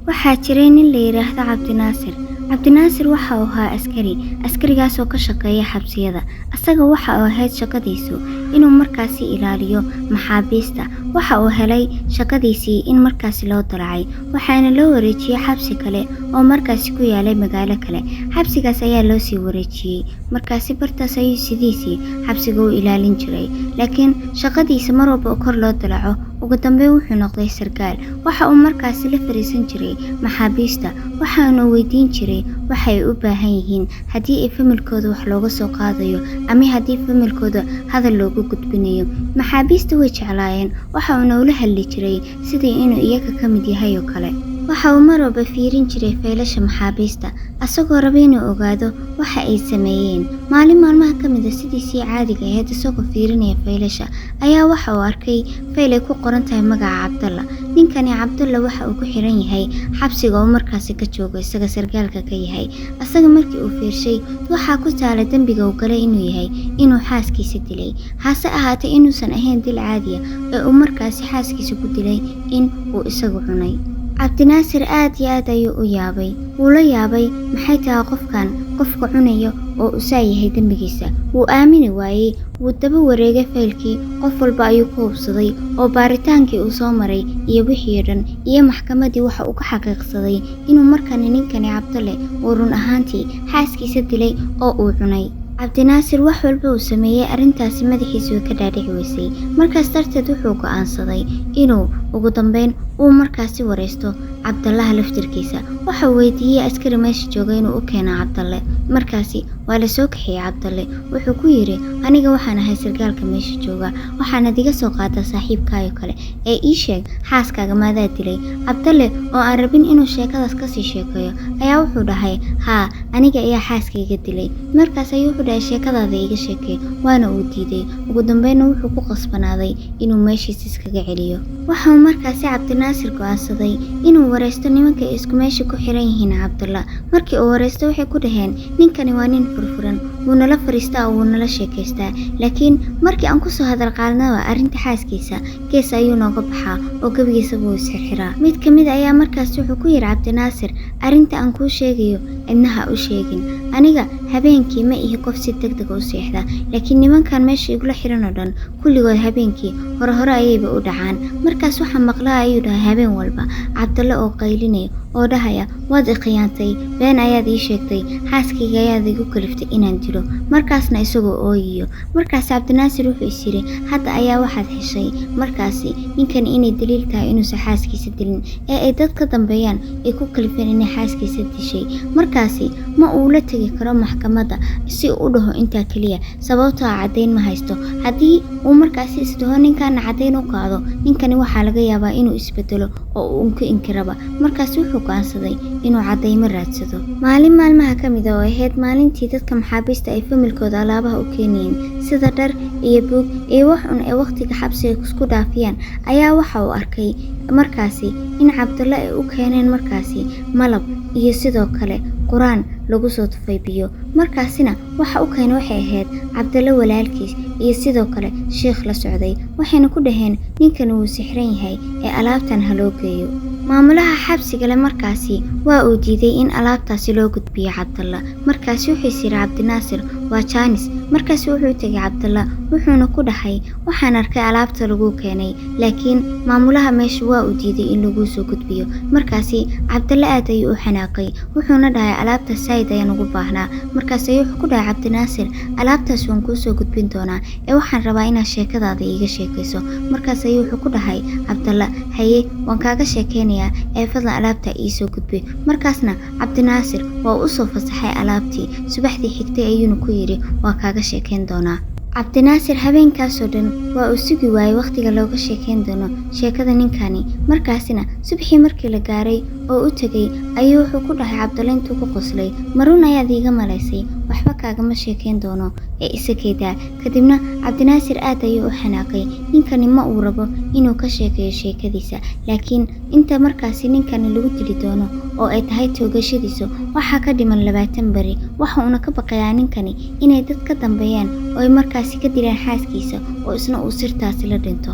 Waxaa jiray nin la yidhaahdo Cabdinaasir. Cabdinaasir waxa uu ahaa askari, askarigaasoo ka shaqeeya xabsiyada. Asaga waxa uu ahayd shaqadiisu inuu markaasi ilaaliyo maxaabiista. Waxa uu helay shaqadiisii in markaasi loo dalacay, waxaana loo wareejiyey xabsi kale oo markaasi ku yaalay magaalo kale. Xabsigaas ayaa loo sii wareejiyey. Markaasi bartaas ayuu sidiisii xabsiga u ilaalin jiray. Laakiin shaqadiisa mar walba oo kor loo dalaco, ugu dambeyn wuxuu noqday sarkaal. Waxa uu markaasi la fariisan jiray maxaabiista, waxaana uu weydiin jiray waxa ay u baahan yihiin, haddii ay familkooda wax looga soo qaadayo ama haddii familkooda hadal loogu gudbinayo. Maxaabiista way jeclaayeen, waxa uuna ula hadli jiray sidii inuu iyaga ka mid yahay oo kale. Waxa uu mar walba fiirin jiray faylasha maxaabiista, asagoo raba inuu ogaado waxa ay sameeyeen. Maalin maalmaha ka mid ah, sidiisii caadiga ahayd isagoo fiirinaya faylasha, ayaa waxa uu arkay fayl ay ku qoran tahay magaca Cabdalla. Ninkani Cabdalla waxa uu ku xiran yahay xabsiga oo markaasi ka joogo isaga sarkaalka ka yahay. Asaga markii uu fiirshay, waxaa ku taala dembiga uu galay inuu yahay inuu xaaskiisa dilay. Hase ahaatee inuusan ahayn dil caadi ah ee uu markaasi xaaskiisa ku dilay in uu isagu cunay. Cabdinaasir aad iyo aad ayuu u yaabay. Wuu la yaabay maxay tahay qofkan qofka cunayo oo uu saa yahay dembigiisa. Wuu aamini waayey, wuu daba wareegay faylkii, qof walba ayuu ku hubsaday oo baaritaankii uu soo maray iyo wixii oo dhan iyo maxkamaddii waxa uu ka xaqiiqsaday inuu markani ninkani Cabdalle uu run ahaantii xaaskiisa dilay oo uu cunay. Cabdinaasir wax walba uu sameeyey arrintaasi madaxiisa way ka dhaadhici weysay. Markaas darteed wuxuu go'aansaday inuu ugu dambeyn uu markaasi wareysto Cabdallaha laftirkiisa. Waxa uu weydiiyey askari meesha jooga inuu u keeno Cabdalle. Markaasi waa la soo kaxeeyey Cabdalle. Wuxuu ku yidhi, aniga waxaan ahay sarkaalka meesha jooga, waxaanad iga soo qaadaa saaxiibkaayo kale ee ii sheeg xaaskaaga maadaa dilay. Cabdalle oo aan rabin inuu sheekadaas kasii sheekeeyo ayaa wuxuu dhahay, haa, aniga ayaa xaaskayga dilay. Markaas ayuu wuxuu dhahay, sheekadaada iiga sheekee, waana uu diiday. Ugu dambeynna wuxuu ku qasbanaaday inuu meeshiisa iskaga celiyo. Waxa uu markaasi Cabdinaasir go'aansaday inuu wareysto nimanka ay isku meesha ku xiran yihiin Cabdalla. Markii uu wareysto waxay ku dhaheen, ninkani waa nin furfuran, wuu nala fariistaa oo wuu nala sheekaystaa, laakiin markii aan kusoo hadal qaadnaba arrinta xaaskiisa gees ayuu nooga baxaa oo gebigiisaba wuu isxirxiraa. Mid ka mid ayaa markaasi wuxuu ku yidhi Cabdinaasir, arrinta aan kuu sheegayo cidna ha u sheegin. Aniga habeenkii ma ihi qof si degdeg ah u seexda, laakiin nimankan meesha igula xiran oo dhan kulligood habeenkii hore hore ayayba u dhacaan. Markaas waxaan maqlaa, ayuu dhahay, habeen walba Cabdalle oo qaylinaya oo dhahaya, waad i khiyaantay, been ayaad ii sheegtay, xaaskayga ayaad igu kaliftay inaan dilo. Markaasna isagoo ooyayo. Markaas Cabdinaasir wuxuu is yidhi, hadda ayaa waxaad heshay markaasi ninkan inay daliil tahay inuusan xaaskiisa dilin ee ay dad ka dambeeyaan ay ku kalifeen inay xaaskiisa dishay. Markaasi ma uu la tegi karo maxkamadda si uu u dhaho intaa keliya, sababtoo ah caddayn ma haysto. Haddii uu markaasi is dhaho ninkan caddayn u qaado, ninkani waxaa laga yaabaa inuu isbedelo oo uu ku inkiraba. Markaasi wuxuu go'aansaday inuu caddaymo raadsado. Maalin maalmaha ka mid ah oo ahayd maalintii dadka maxaabiista ay familkooda alaabaha u keenayeen sida dhar iyo buug iyo wax un ay waqtiga xabsiga isku dhaafiyaan, ayaa waxa uu arkay markaasi in Cabdalle ay u keeneen markaasi malab iyo sidoo kale quraan lagu soo tufay biyo. Markaasina waxa u keenay waxay ahayd Cabdalle walaalkiis iyo sidoo kale sheekh la socday, waxayna ku dhaheen ninkani wuu sixran yahay ee alaabtan ha loo geeyo. Maamulaha xabsiga leh markaasi waa uu diiday in alaabtaasi loo gudbiyo Cabdalla. Markaasi wuxuu is yidhi Cabdinaasir, waa jaanis. Markaasi wuxuu tegay Cabdalla, wuxuuna ku dhahay, waxaan arkay alaabta lagu keenay, laakiin maamulaha meesha waa uu diiday in laguu soo gudbiyo. Markaasi Cabdalle aad ayuu u xanaaqay, wuxuuna dhahay, alaabtaas saaid ayaan ugu baahnaa. Markaas ayuu wuxuu ku dhahay Cabdinaasir, alaabtaas waan kuu soo gudbin doonaa ee waxaan rabaa inaad sheekadaada iiga sheekayso. Markaas ayuu wuxuu ku dhahay Cabdalla, haye, waan kaaga sheekeynayaa ee fadlan alaabta ii soo gudbi. Markaasna Cabdinaasir waa u soo fasaxay alaabtii. Subaxdii xigtay ayuuna ku yidhi, waa kaaga sheekeyn doonaa. Cabdinaasir habeenkaasoo dhan waa uu sugi waayey wakhtiga looga sheekeyn doono sheekada ninkani. Markaasina subaxii markii la gaaray oo u tegay ayuu wuxuu ku dhahay Cabdalle intuu ku qoslay, marun ayaad iiga malaysay, waxba kaagama sheekeyn doono ee isa keydaa. Kadibna Cabdinaasir aad ayuu u xanaaqay. Ninkani ma uu rabo inuu ka sheekeeyo sheekadiisa, laakiin inta markaasi ninkani lagu dili doono oo ay tahay toogashadiisu waxaa ka dhiman 20 beri. Waxa uuna ka baqayaa ninkani inay dad ka dambeeyaan oo ay markaasi ka dilaan xaaskiisa oo isna uu sirtaasi la dhinto.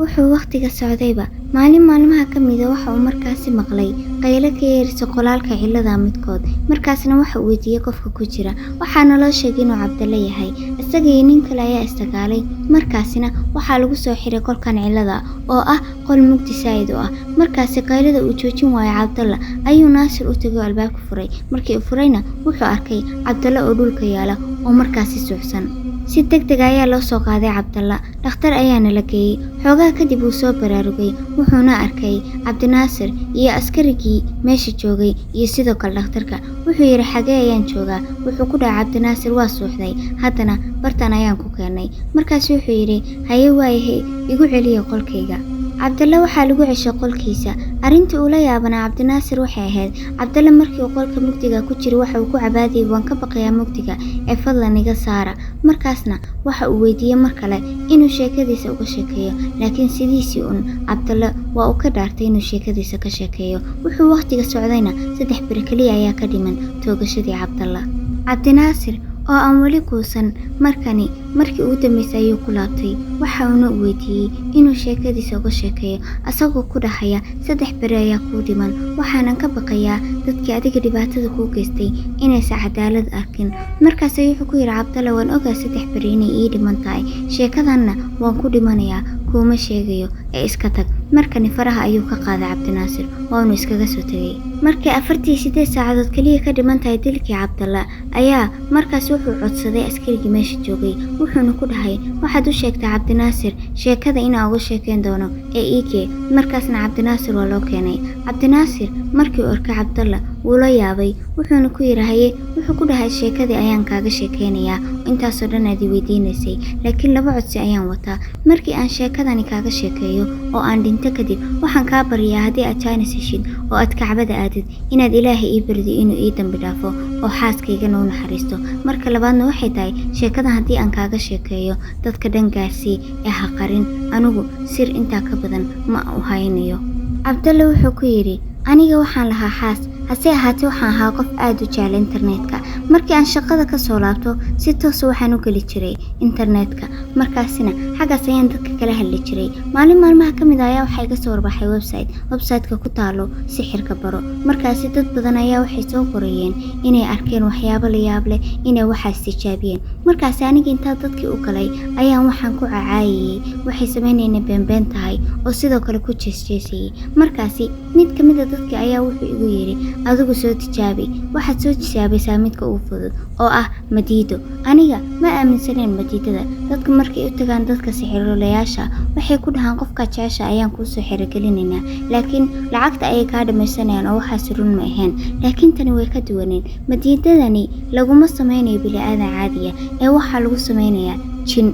Wuxuu wakhtiga socdayba, maalin maalmaha ka mid ah waxa uu markaasi maqlay Qaylo ka yeerisa qolaalka cilada midkood. Markaasna waxa uu weydiiyey qofka ku jira. Waxaana loo sheegay inuu Cabdalle yahay. Isaga iyo nin kale ayaa isdagaalay. Markaasina waxaa lagu soo xiray qolkan cilada oo ah qol mugdi saa'id u ah. Markaasi qaylada uu joojin waayo Cabdalla ayuu Naasir u tagay oo albaabka furay. Markii uu furayna wuxuu arkay Cabdalle oo dhulka yaala oo markaasi suuxsan. Si degdeg ayaa loo soo qaaday Cabdalla, dhakhtar ayaana la geeyey. Xoogaa kadib wuu soo baraarugay, wuxuuna arkay Cabdinaasir iyo askarigii meesha joogay iyo sidoo kale dhakhtarka. Wuxuu yidhi, xagee ayaan joogaa? Wuxuu ku dhahay Cabdinaasir, waa suuxday, haddana bartan ayaan ku keenay. Markaas wuxuu yidhi, haye waayahay, igu celiya qolkayga. Cabdalle waxaa lagu ceshay qolkiisa. Arrintii uu la yaabanaa Cabdinaasir waxay ahayd, Cabdalle markii uu qolka mugdiga ku jiray waxa uu ku cabaadayay, waan ka baqayaa mugdiga ee fadlan iga saara. Markaasna waxa uu weydiiyey mar kale inuu sheekadiisa uga sheekeeyo, laakiin sidiisii un Cabdalle waa uu ka dhaartay inuu sheekadiisa ka sheekeeyo. Wuxuu wakhtiga socdayna 3 beri keliya ayaa ka dhiman toogashadii Cabdalla. Cabdinaasir oo aan weli guursan markani markii ugu dambeysay ayuu ku laabtay. Waxa uuna weydiiyey inuu sheekadiisa uga sheekeeyo, asagoo ku dhahaya 3 beri ayaa kuu dhiman, waxaanan ka baqayaa dadkii adiga dhibaatada kuu geystay inaysan cadaalad arkin. Markaas ayuu wuxuu ku yidhi Cabdalle, waan ogaa 3 beri inay ii dhiman tahay, sheekadanna waan ku dhimanayaa, kuuma sheegayo ee iska tag. Markani faraha ayuu ka qaaday Cabdinaasir, waanu iskaga soo tegay. Markii 48 saacadood kaliya ka dhiman tahay dilkii Cabdalla ayaa markaas wuxuu codsaday askarigii meesha joogay, wuxuuna ku dhahay, waxaad u sheegtaa Cabdinaasir sheekada inaan uga sheekeyn doono ee iikee. Markaasna Cabdinaasir waa loo keenay. Cabdinaasir markii uu arkay Cabdalla wuu la yaabay, wuxuuna ku yidhi haye. Wuxuu ku dhahay, sheekadii ayaan kaaga sheekeynayaa, intaasoo dhan aad i weydiinaysay, laakiin 2 codsi ayaan wataa. Markii aan sheekadani kaaga sheekeeyo oo aan dhinto kadib, waxaan kaa baryaa haddii aad jaanis heshid oo aad Kacbada aadid inaad Ilaahay ii bardo inuu ii dambi dhaafo oo xaaskaygana u naxariisto. Marka labaadna waxay tahay, sheekadan haddii aan kaaga sheekeeyo dadka dhan gaarsii ee ha qarin, anigu sir intaa ka badan ma u haynayo. Cabdalle wuxuu ku yidhi, aniga waxaan lahaa xaas, hase ahaatee waxaan ahaa qof aad u jecel internetka. Markii aan shaqada ka soo laabto si toos ah waxaan u geli jiray internetka, markaasina xaggaas ayaan dadka kala hadli jiray. Maalin maalmaha ka mid ah ayaa waxaa iga soo warbaxay website-ka ku taalo sixirka baro. Markaasi dad badan ayaa waxay soo qorayeen inay arkeen waxyaabo la yaab leh, inay waxaas tijaabiyeen. Markaasi aniga intaa dadkii u galay ayaan waxaan ku cacaayayay waxay samaynayeen beenbeen tahay oo sidoo kale ku jeesjeesayay. Markaasi mid ka mid ah dadkii ayaa wuxuu igu yidhi, adigu soo tijaabi, waxaad soo tijaabaysaa midka ugu fudud oo ah madiido. Aniga ma aaminsaneen madiidada. Dadka markay u tagaan dadka sixiroolayaasha waxay ku dhahaan qofka jecesha ayaan kuu soo xirigelinaynaa, laakiin lacagta ayay kaa dhamaysanayaan oo waxaas run ma ahayn. Laakiin tani way ka duwaneen. Madiidadani laguma samaynayo bini'aadan caadiya ee waxaa lagu samaynayaa jin.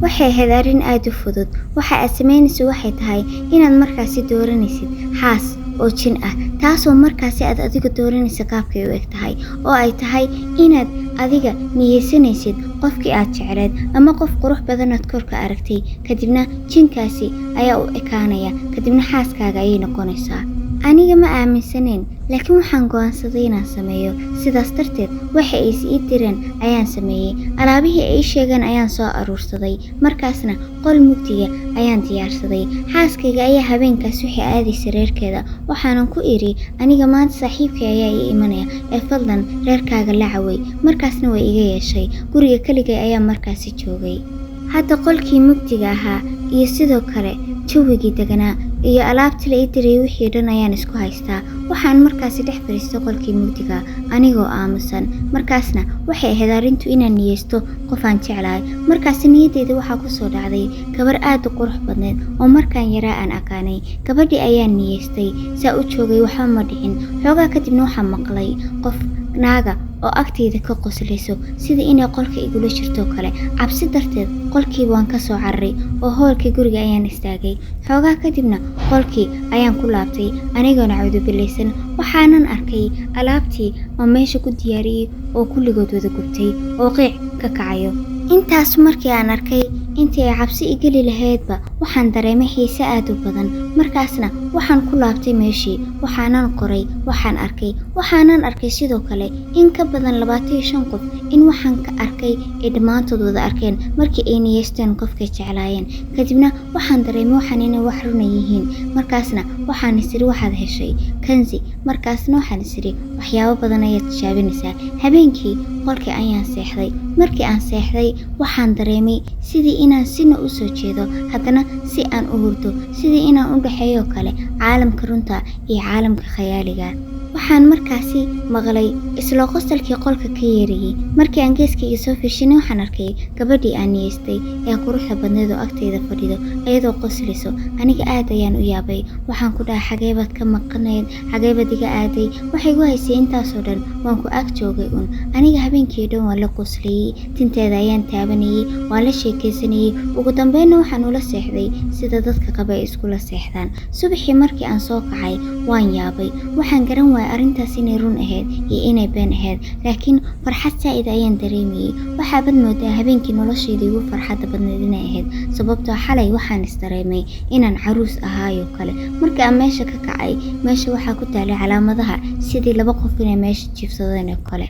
Waxay ahayd arrin aad u fudud. Waxa aad samaynayso waxay tahay inaad markaasi dooranaysid xaas oo jin ah, taasoo markaasi aad adiga dooranaysa qaabkay u eg tahay, oo ay tahay inaad adiga niyeysanaysid qofkii aad jecleed ama qof qurux badan aad korka aragtay, kadibna jinkaasi ayaa u ekaanaya, kadibna xaaskaaga ayay noqonaysaa. Aniga ma aaminsaneen, laakiin waxaan go'aansaday inaan sameeyo. Sidaas darteed waxa ay ii direen ayaan sameeyey. Alaabihii ay ii sheegeen ayaan soo aruursaday. Markaasna qol mugdiga ayaan diyaarsaday. Xaaskayga ayaa habeenkaas waxay aadaysay reerkeeda. Waxaanan ku idhi, aniga maanta saaxiibkay ayaa ii imanaya ee fadlan reerkaaga la caway. Markaasna way iga yeeshay. Guriga keligay ayaa markaasi joogay. Hadda qolkii mugdiga ahaa iyo sidoo kale jawigii deganaa iyo alaabtii la ii diray wixii dhan ayaan isku haystaa. Waxaan markaasi dhex fadhiistay qolkii mugdiga anigoo aamusan. Markaasna waxay ahayd arrintu inaan niyeysto qof aan jeclahay. Markaasi niyaddeyda waxaa ku soo dhacday gabar aad u qurux badneed oo markaan yaraa aan aqaanay. Gabadhii ayaan niyeystay, saa u joogay waxba ma dhicin. Xoogaa kadibna waxaan maqlay qof naaga oo agteyda ka qoslayso sida inay qolka igula jirto kale. Cabsi darteed qolkiiba waan ka soo cararay oo hoolkii guriga ayaan istaagay. Xoogaa kadibna qolkii ayaan ku laabtay anigoona cawdubilaysan. Waxaanan arkay alaabtii oo meesha ku diyaariyey oo kulligood wada gubtay oo qiic ka kacayo. Intaas markii aan arkay intii ay cabsi i geli lahaydba waxaan dareemay xiise aad u badan. Markaasna Waxaan ku laabtay meeshii, waxaanan qoray waxaan arkay. Waxaanan arkay sidoo kale in ka badan 25 qof in waxaan ka arkay ay dhammaantood wada arkeen markii ay niyeysteen qofkay jeclaayeen. Kadibna waxaan dareemay waxaan inay wax runa yihiin. Markaasna waxaan isiri waxaad heshay kanzi. Markaasna waxaan isiri waxyaabo badan ayaad tijaabinaysaa. Habeenkii qolkii ayaan seexday. Markii aan seexday waxaan dareemay sidii inaan sina u soo jeedo, haddana si aan u hurdo, sidii inaan u dhexeeyo kale caalamka runta iyo caalamka khayaaliga. Waxaan markaasi maqlay isla qosolkii qolka ka yeerayay. Markii aan geeskayga soo fiishinay waxaan arkay gabadhii aan niyeystay ee quruxda badneed oo agtayda fadhido iyadoo qoslayso. Aniga aad ayaan u yaabay. Waxaan ku dhahay xagee baad ka maqnayd, xagee baad iga aaday? Waxay igu haysay intaasoo dhan waan ku ag joogay un. Aniga habeenkii dhan waan la qoslayay, tinteeda ayaan taabanayay, waan la sheekaysanayay. Ugu dambeynna waxaan ula seexday sida dadka qaba ay iskula seexdaan. Subaxii markii aan soo kacay waan yaabay. Waxaan garan waayay arrintaas inay run ahayd iyo inay been ahayd, laakiin farxad saa'id ayaan dareemayay. Waxaabad moodaa habeenkii noloshayda igu farxadda badneed inay ahayd, sababtoo xalay waxaan is dareemay inaan caruus ahaayoo kale. Markii aan meesha ka kacay, meesha waxaa ku taalay calaamadaha sidii laba qof inay meesha jiifsadeen oo kale.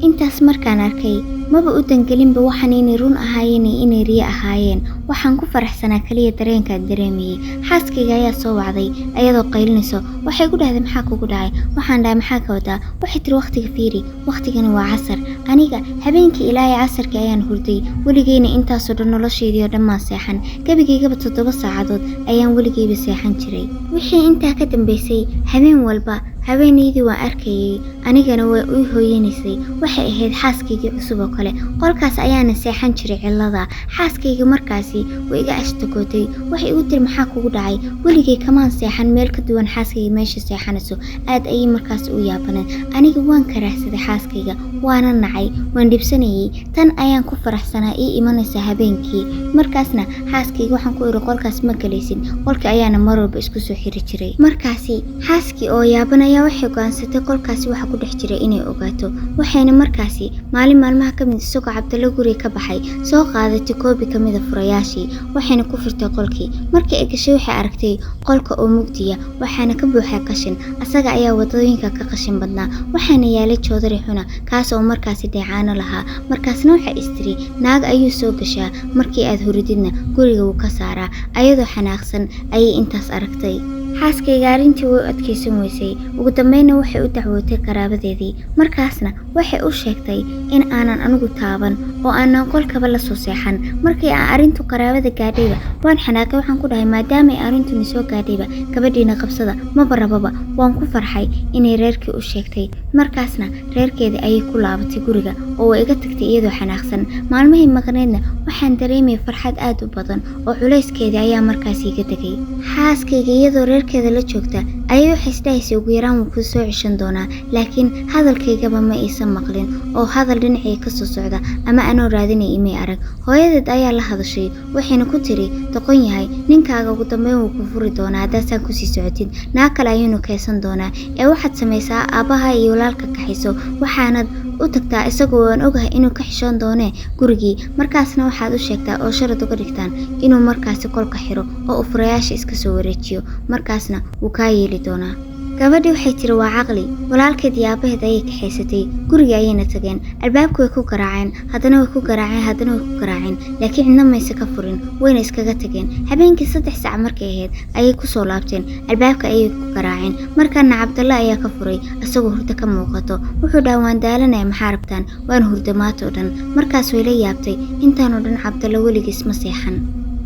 Intaas markaan arkay maba u dangelinba waxaan inay run ahaayeen iyo inay riyo ahaayeen. Waxaan ku faraxsanaa kaliya dareenkaan dareemayay. Xaaskayga ayaa soo wacday ayadoo qaylinayso. Waxay ku dhahday maxaa kugu dhacay? Waxaan dhahay maxaa ka wadaa? Waxay tiri waqtiga fiiri, waqtigani waa casar. Aniga habeenkii ilaahay casarkii ayaan hurday. Weligeyna intaasoo dhan noloshaydii oo dhan maan seexan. Gebigaygaba 7 saacadood ayaan weligeyba seexan jiray. Wixii intaa ka dambeysay habeen walba haweeneydii waan arkayay, anigana way ii hooyanaysay. Waxay ahayd xaaskaygii cusub oo kale. Qolkaas ayaana seexan jiray cillada. Xaaskayga markaasi way iga ashtakootay. Waxay igu tiri maxaa kugu dhacay? Weligay kamaan seexan meel ka duwan xaaskayga meesha seexanayso. Aad ayay markaasi u yaabaneen. Aniga waan karaahsaday xaaskayga, waana nacay, waan dhibsanayay. Tan ayaan ku faraxsanaa ii imanaysa habeenkii. Markaasna xaaskayga waxaan ku iri qolkaas ma galaysid. Qolkii ayaana mar walba isku soo xiri jiray. Markaasi xaaskii oo yaabanaya waxay go'aansatay qolkaasi waxa ku dhex jiray inay ogaato. Waxayna markaasi maalin maalmaha ka mid isagoo Cabdalla guriga ka baxay soo qaadatay koobi ka mid ah furayaashii, waxayna ku furtay qolkii. Markii ay gashay waxay aragtay qolka oo mugdiya, waxaana ka buuxay qashin. Asaga ayaa wadooyinka ka qashin badnaa, waxaana yaalay joodari xuna kaas oo markaasi dheecaano lahaa. Markaasna waxay istiri naag ayuu soo gashaa, markii aad hurididna guriga wuu ka saaraa. Ayadoo xanaaqsan ayay intaas aragtay. Xaaskayga arrintii way u adkaysan weysay. Ugu dambeynna waxay u dacwootay qaraabadeedii. Markaasna waxay u sheegtay in aanan anigu taaban oo aanan qolkaba la soo seexan. Markii aan arrintu qaraabada gaadhayba waan xanaaqay. Waxaan ku dhahay maadaama ay arrintuni soo gaadhayba gabadhiina qabsada, maba rababa. Waan ku farxay inay reerkii u sheegtay. Markaasna reerkeedii ayay ku laabatay guriga oo way iga tagtay iyadoo xanaaqsan. Maalmihii maqneedna waxaan dareemayay farxad aad u badan oo culayskeedii ayaa markaas iga degay. Xaaskayga iyadoo reerkeeda la joogta ayay waxay isdhahaysay ugu yaraan wuu kuu soo ceshan doonaa, laakiin hadalkaygaba ma iisan maqlin oo hadal dhinacii ka soo socda ama anoo raadinay imay arag. Hooyadeed ayaa la hadashay, waxayna ku tiri doqon yahay, ninkaaga ugu dambeyn wuu ku furi doonaa haddaad ku sii socotid. Naag kale ayuunu keensan doonaa ee waxaad samaysaa aabbaha iyo walaalka kaxiso, waxaanad u tagtaa isagoo waan ogahay inuu ka xishoon doonee gurigii. Markaasna waxaad u sheegtaa oo sharad uga dhigtaan inuu markaasi qolka xiro oo uu furayaasha iska soo wareejiyo. Markaasna wuu kaa yeeli doonaa. Gabadhii waxay tiri waa caqli. Walaalkeed iyo aabbaheed ayay kaxaysatay, guriga ayayna tageen. Albaabku way ku garaaceen, haddana way ku garaaceen, haddana way ku garaaceen, laakiin cidna mayse ka furin, wayna iskaga tageen. Habeenkii 3 saac markay ahayd ayay ku soo laabteen, albaabka ayay ku garaaceen. Markaana Cabdalla ayaa ka furay isagoo hurdo ka muuqato. Wuxuu dhahay waan daalanaya, maxaa rabtaan? Waan hurdo maanta oo dhan. Markaas way la yaabtay, intaan oo dhan Cabdalla weligiis ma seexan.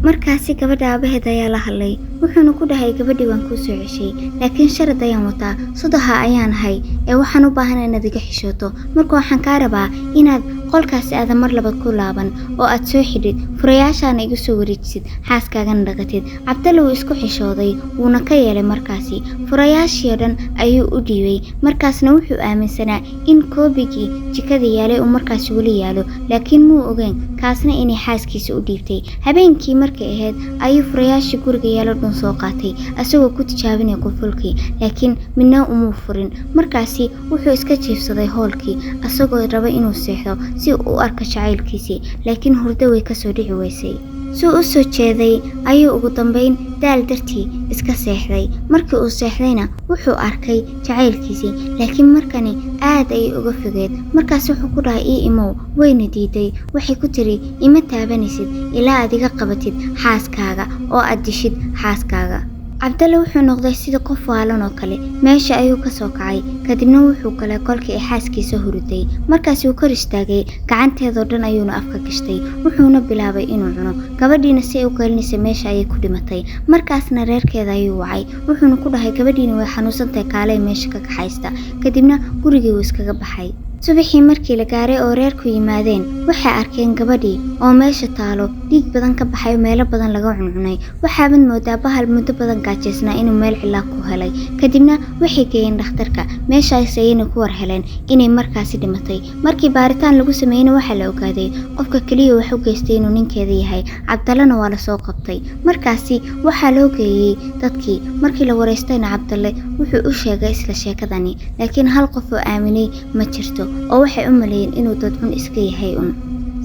Markaasi gabadha aabaheed ayaa la hadlay, wuxuuna ku dhahay gabadhii waan kuu soo ceshay, laakiin sharad ayaan wataa, sodoha ayaan ahay ee waxaan u baahanahay inaad iga xishooto. Marka waxaan kaa rabaa inaad qolkaasi aadan mar labaad ku laaban oo aad soo xidhid, furayaashaana igu soo wareejisid, xaaskaagana dhaqatid. Cabdalla wuu isku xishooday, wuuna ka yeelay. Markaasi furayaashii oo dhan ayuu u dhiibay. Markaasna wuxuu aaminsanaa in koobigii jikada yaalay uu markaasi weli yaalo, laakiin muu ogeyn kaasna inay xaaskiisa u dhiibtay. Habeenkii markay ahayd ayuu furayaashii guriga yaalo dhan soo qaatay isagoo ku tijaabinaya qufulkii, laakiin midna umuu furin. Markaasi wuxuu iska jiifsaday hoolkii isagoo raba inuu seexdo si uu u arko jacaylkiisii, laakiin hurdo way ka soo dhici weysay. Suu u soo jeeday ayuu ugu dambayn daal dartii iska seexday. Markii uu seexdayna wuxuu arkay jacaylkiisii, laakiin markani aad ayay uga fogeed. Markaas wuxuu ku dhahay, "Ii imow." Wayna diiday. Waxay ku tiri, "Ima taabanaysid ilaa aad iga qabatid xaaskaaga oo aad dishid xaaskaaga." Cabdalle wuxuu noqday sidii qof waalan oo kale. Meesha ayuu ka soo kacay, kadibna wuxuu galay qolkii ay xaaskiisa huruday. Markaasi uu kor istaagay, gacanteedoo dhan ayuuna afka gashtay, wuxuuna bilaabay inuu cuno. Gabadhiina si ay u qaylinaysa meesha ayay ku dhimatay. Markaasna reerkeeda ayuu wacay, wuxuuna ku dhahay, "Gabadhiina way xanuunsantahay, kaalay meesha ka kaxaysta." Kadibna gurigii wuu iskaga baxay. Subaxii markii la gaaray oo reerku yimaadeen, waxay arkeen gabadhii oo meesha taalo, dhiig badan ka baxay oo meelo badan laga cuncunay. Waxaabad moodaa bahal muddo badan gaajaysnaa inuu meel cilaa ku helay. Kadibna waxay geeyeen dhakhtarka. Meeshaas ayayna ku war heleen inay markaasi dhimatay. Markii baaritaan lagu sameeyeyna waxaa la ogaaday qofka keliya wax u geystay inuu ninkeeda yahay. Cabdallena waa lasoo qabtay. Markaasi waxaa loo geeyey dadkii. Markii la wareystayna Cabdalle wuxuu u sheegay isla sheekadani, laakiin hal qof oo aaminay ma jirto, oo waxay u maleeyeen inuu dadcun iska yahay un.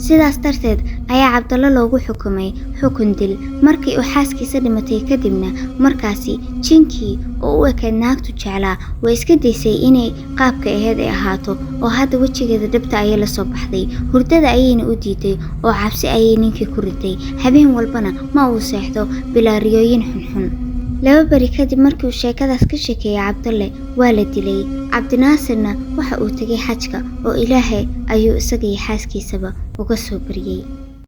Sidaas darteed ayaa Cabdalle loogu xukumay xukun dil. Markii uu xaaskiisa dhimatay kadibna markaasi jinkii oo u ekayd naagtu jeclaa way iska daysay inay qaabka ahayd ay ahaato, oo hadda wejigeeda dhabta ayay la soo baxday. Hurdada ayayna u diiday oo cabsi ayay ninkii ku riday. Habeen walbana ma uu seexdo bilaa riyooyin xunxun. 2 beri kadib markii uu sheekadaas ka sheekeeyey Cabdalle, waa la dilay. Cabdinaasirna waxa uu tegay xajka oo Ilaahay ayuu isaga iyo xaaskiisaba uga soo baryey.